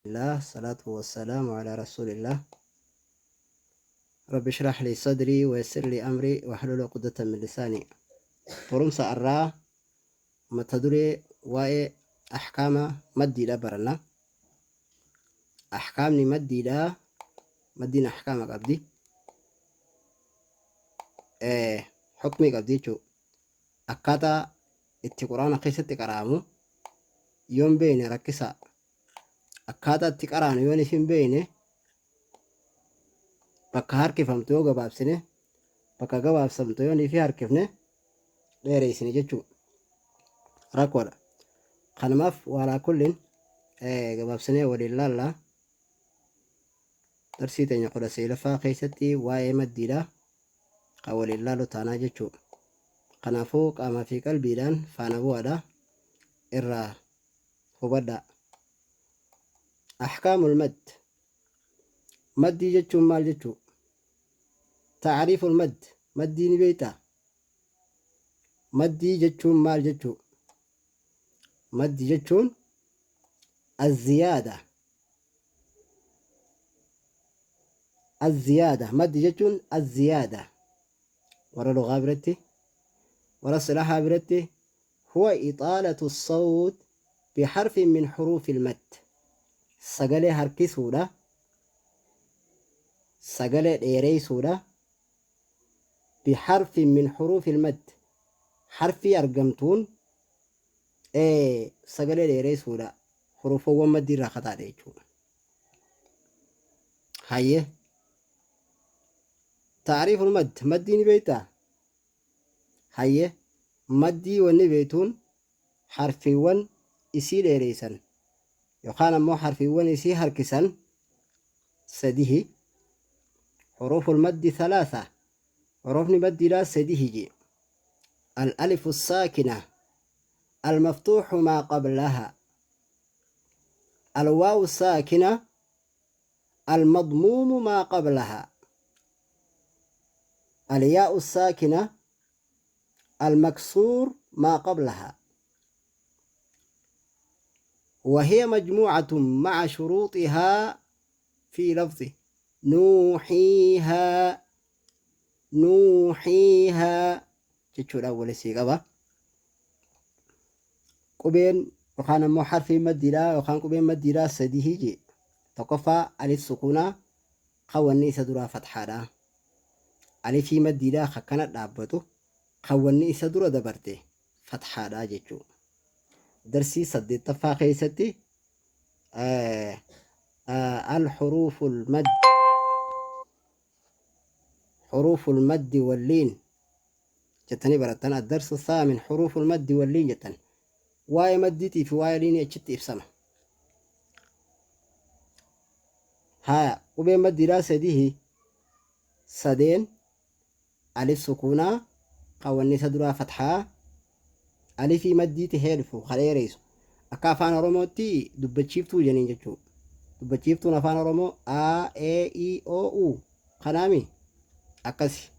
الله الصلاة والسلام على رسول الله رب اشرح لي صدري ويسر لي أمري واحلل عقدة من لساني. Barumsa arraa mata duree waa'ee ahkaama maddiidha baranna. Ahkaamni maddiidha, maddiin ahkaama qabdi, hukmii qabdi jechuudha. Akkaataa itti quraana keessatti qara'amu yoon beekne rakkisaa. Akkaataa itti qaraanu yoon isin beekne, bakka harkifamtu yoo gabaabsine, bakka gabaabsamtu yoon ifi harkifne dheereessine jechuudha. Rakkoodha. Kanumaaf waalaa kullin gabaabsinee waliin laalla. Darsii teenya 19ffaa keessatti waa'ee maddiidha kan waliin laalu taanaa jechuudha. Kanaafuu qaamaa fi qalbiidhaan faana bu'aadha irraa hubadhaa. Ahkaamul madd. Maddii jechuun maal jechuu? Ta'ariiful madd. Maddii ni beektaa? Maddii jechuun maal jechuu? Maddi jechuun azziyaada. Azziyaada. Maddi jechuun azziyaada. Warra lugaa biratti, warra silaahaa biratti, huwa ixaalatu sawt biharfin min huruufil madd. Sagalee harkisuudha. Sagalee dheereessuudha. Biharfin min huruufil madd. Harfii argamtuun sagalee dheereessuudha. Huruufawwan maddii irraa kataadha jechuudha. Hayyee. Ta'ariiful madd. Maddii ni beektaa? Hayyee. Maddii wanni beektuun harfiiwwan isii dheereessan yookaan ammoo harfiiwwan isii harkisan sadihi. Huruuful maddi thalaatha. Huruufni maddiidhaa sadihi jee. Al-alifu saakina al-maftuuxu maa qablaha, al-waawu saakina al-madmuumu maa qablaha, al-yaa'u saakina al-maksuur maa qablaha. وهي مجموعة مع شروطها في لفظ نوحيها نوحيها jechuudha wali sii qaba. Qubeen yookaan ammoo harfiin maddiidhaa yookaan qubeen maddiidhaa sadihi jee. Tokkoffaa alif sukuunaa kan wanni isa duraa fathaadha. Alifii maddiidhaa kan kana dhaabbatu kan wanni isa dura dabarte fathaadha jechuu. Darsii 8ffaa keessatti al-huruuful madd, huruuful maddi walliin jettanii barattan. Addarsu thaamin huruuful maddi walliin jettan, waa'ee maddiitii fi waa'ee liinii achitti ibsama. Haya, qubeen maddiidhaa sadihi, sadeen: alif sukuunaa kan wanni isa duraa fathaa, alifii maddii tahee dhufu ka dheereysu, akka afaan Oromootti dubbachiiftuu jeniin jechuu. Dubbachiiftuun afaan Oromoo a, e, i, o, u kanaami akkasi.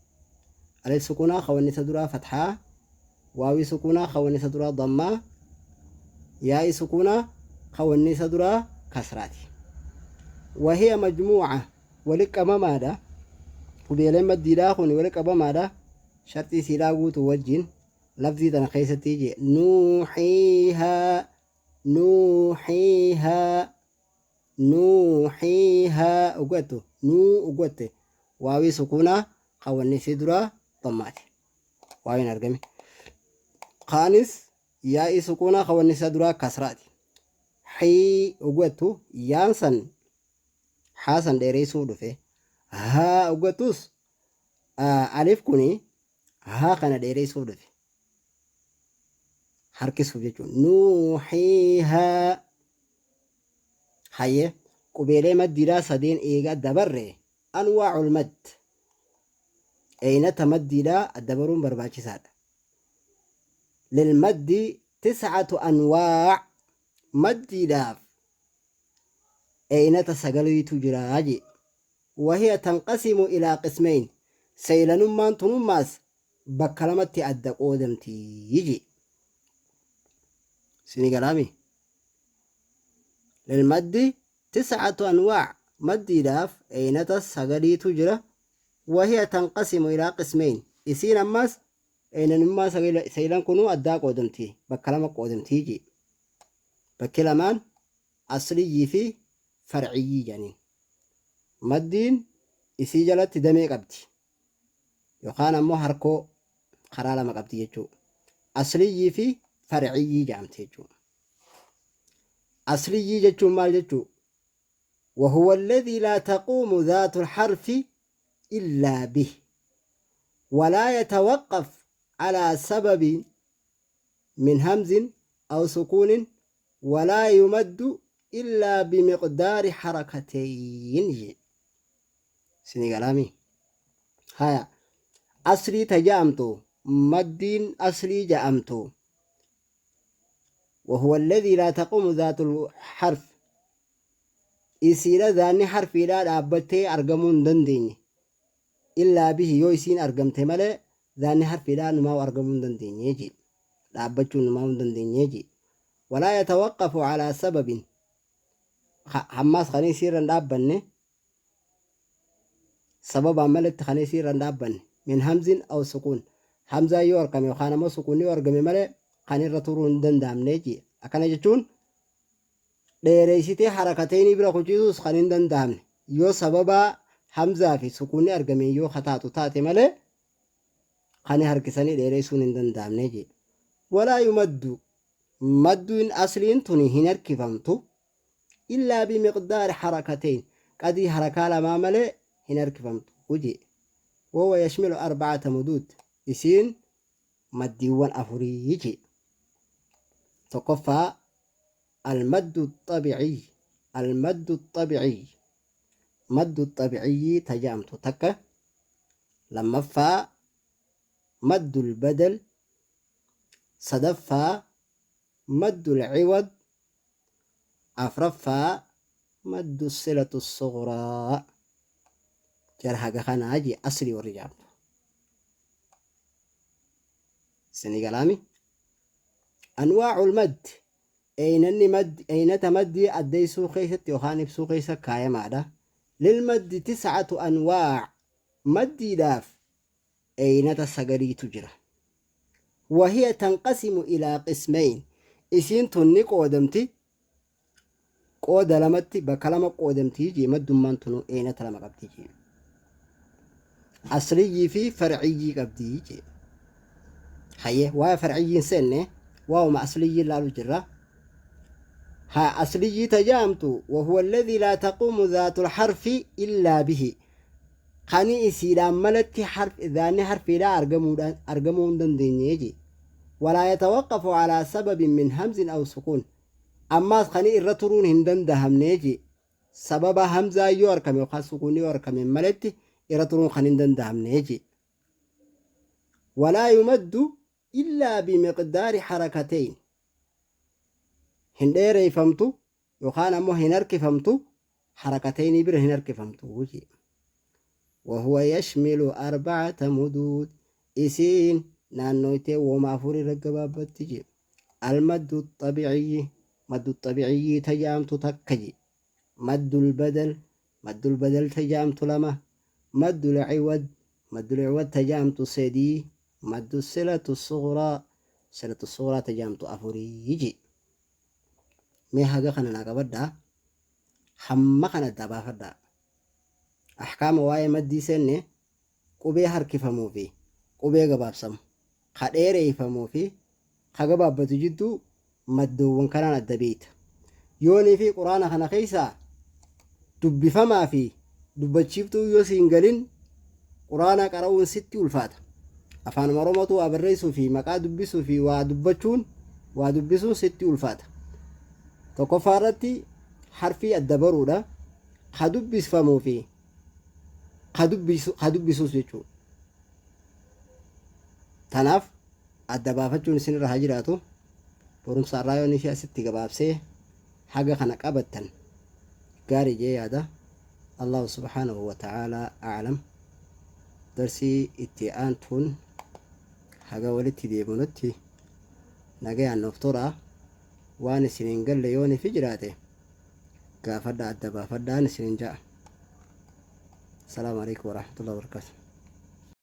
Alif sukuunaa kan wanni isa duraa fathaa, waawii sukuunaa kan wanni isa duraa dammaa, yaa'ii sukuunaa kan wanni isa duraa kasraati. Wahiya majmuuca, wali qabamaadha. Qubeeleen maddiidhaa kun wali qabamaadha sharxii siidhaa guutuu wajjin lafzii tana keessatti jee: nuuxiihaa, nuuxiihaa, nuuxiihaa ugattu, nuu ugatte, waawii sukuunaa kan wanni isii duraa dammaati, waawiin argame. Kaanis yaa'ii sukuunaa kan wanni isaa duraa kasraati. Xii ugattu, yaan san haa san dheereessuuf dhufe. Haa ugattus, alif kuni haa kana dheereessuuf dhufe, harkisuuf jechuun, nuuxiihaa. Hayyee, qubeelee maddiidhaa sadeen eega dabarre, anwaacul madd, eeynata maddiidhaa adda baruun barbaachisaadha. Lilmaddi tiscatu anwaac, maddiidhaaf eeynata sagaliitu jira jee. Wahiya tanqasimu ilaa qismeyn, saylanummaan tunummaas bakka lamatti adda qoodamti jee. Sini galaami? Lilmaddi Tis'atu anwaa' maddiidhaaf eeynata sagaliitu jira. Wahiya tanqasimu ilaa qismeyn isiin ammas eeynanummaa saylan kunuu addaa qoodamti, bakka lama qoodamti jee. Bakki lamaan asliyyii fi farciyyii jedhaniin. Maddiin isii jalatti damee qabdi. Yookaan ammoo harkoo karaa lama qabdi jechuudha. Asliyyii fi farciyyii jedhamti jechuudha. Asliyyii jechuun maal jechuu? وهو الذي لا تقوم ذات الحرف إلا به ولا يتوقف على سبب من همز أو سكون ولا يمد إلا بمقدار حركتين جي. سنغلامي هيا أصلي تجامتو مدين أصلي جامتو وهو الذي لا تقوم ذات الحرف isiidha zaanni harfiidhaa dhaabbattee argamuu hin dandeenye illaa bihi yoo isiin argamte malee zaanni harfiidhaa numaa argamuu hin dandeenye jee dhaabbachuu numaa hin dandeenye jee walaa yatawaqqafu alaa sababin hammaas kan isiirra hin dhaabbanne sababaan maletti kan isiirra hin dhaabbanne min hamzin aw sukuun hamzaa yoo argame yookaan ammoo sukuun yoo argame malee kan irra turuu hin danda'amne jee akkana jechuun dheereysitee harakateynii bira kuchiisuus kan hin danda'amne yoo sababaa hamzaa fi sukuunni argameen yoo kataatu taate malee kan harkisanii dheereysuun hin danda'amne jee. Walaa yumaddu madduun asliin tuni hin harkifamtu illaa bimiqdaari harakateyn qadii harakaa lamaa malee hin harkifamtu jee. Wahuwa yashmilu arba'ata muduud isiin maddiiwwan afurii jee. Tokkoffaa almaddu xabi'ii almaddu xabi'ii maddu xabi'ii tajaamtu takka lammaffaa maddul badal sadaffaa maddul ciwad afraffaa maddu silatu sughraa jara haga kanaa jee asli warri jaamtu isinii galaami Anwaa'ul madd Eeynanni madd eeynata maddii addeessuu keessatti yookaan ibsuu keessa kaayamaadha. Lil maddi tis'atu anwaa' maddiidhaaf eeynata sagaliitu jira. Wahiya tanqasimu ilaa qismeyn isiin tun ni qoodamti qooda lamatti bakka lama qoodamti jee maddummaan tunu eeynata lama qabdi jee. Asliyyii fi farciyyii qabdi jee. Hayyee waa'ee farciyyiin seenne waa'uma asliyyii laalu jirra. Haa asliyyii tajaamtu wahuwa alladhii laa taquumu dhaatul harfi illaa bihi. Kani isiidhaan malatti dhaanni harfiidhaa argamuudhaan argamuu hin dandeenye jee. Walaa yatawaqqafu alaa sababin min hamzin aw sukuun. Ammaas kani irra turuun hin dandahamne jee. Sababa hamzaa yoo argame yookaan sukuunni yoo argame maletti irra turuun kan hin dandahamne jee. Walaa yumaddu illaa bimiqdaari harakateyn. Hin dheereeffamtu yookaan ammoo hin harkifamtu harakateynii bira hin harkifamtu jee. Wahuwa yashmilu arbacata muduud. Isiin naannoytee wooma afur irra gabaabbatti jee. Almaddu xabiiciyyi maddu xabiiciyyii tajaamtu takka jee. Maddul badal maddul badal tajaamtu lama. Maddul ciwad maddul ciwad tajaamtu sadii. Maddu silatu sughraa silatu sughraa tajaamtu afurii jee. Mee haga kana naa qabadhaa. Hamma kana addaa baafadhaa. Ahkaama waa'ee maddii seenne qubee harkifamuu fi qubee gabaabsamu, ka dheereeyfamuu fi ka gabaabbatu jidduu maddoowwan kanaan adda beeyta. Yoonii fi Qur'aana kana keessaa dubbifamaa fi dubbachiiftuu yoo siin galin Qur'aana qara'uun sitti ulfaata. Afaanuma Oromootu waa barreessuu fi maqaa dubbisuu fi waa dubbachuun waa dubbisuun sitti ulfaata. Tokkoffaa irratti harfii adda baruudha. Ka dubbisfamuu fi ka dubbisu ka dubbisuus jechuudha. Tanaaf adda baafachuun isinirra haa jiraatu. Barumsa irraa yoon ishee asitti gabaabsee haga kana qabattan gaarii jee yaada. Allahu subhaanahu wa ta'aalaa a'lam. Darsii itti aantuun haga walitti deebinutti nagayaan nuuf tura. Waan isin hin galle yoon ifi jiraate Gaafadha, adda baafadhaan isinin ja'a. Asalaamu alaikum warahmatullahi wabarakatuh.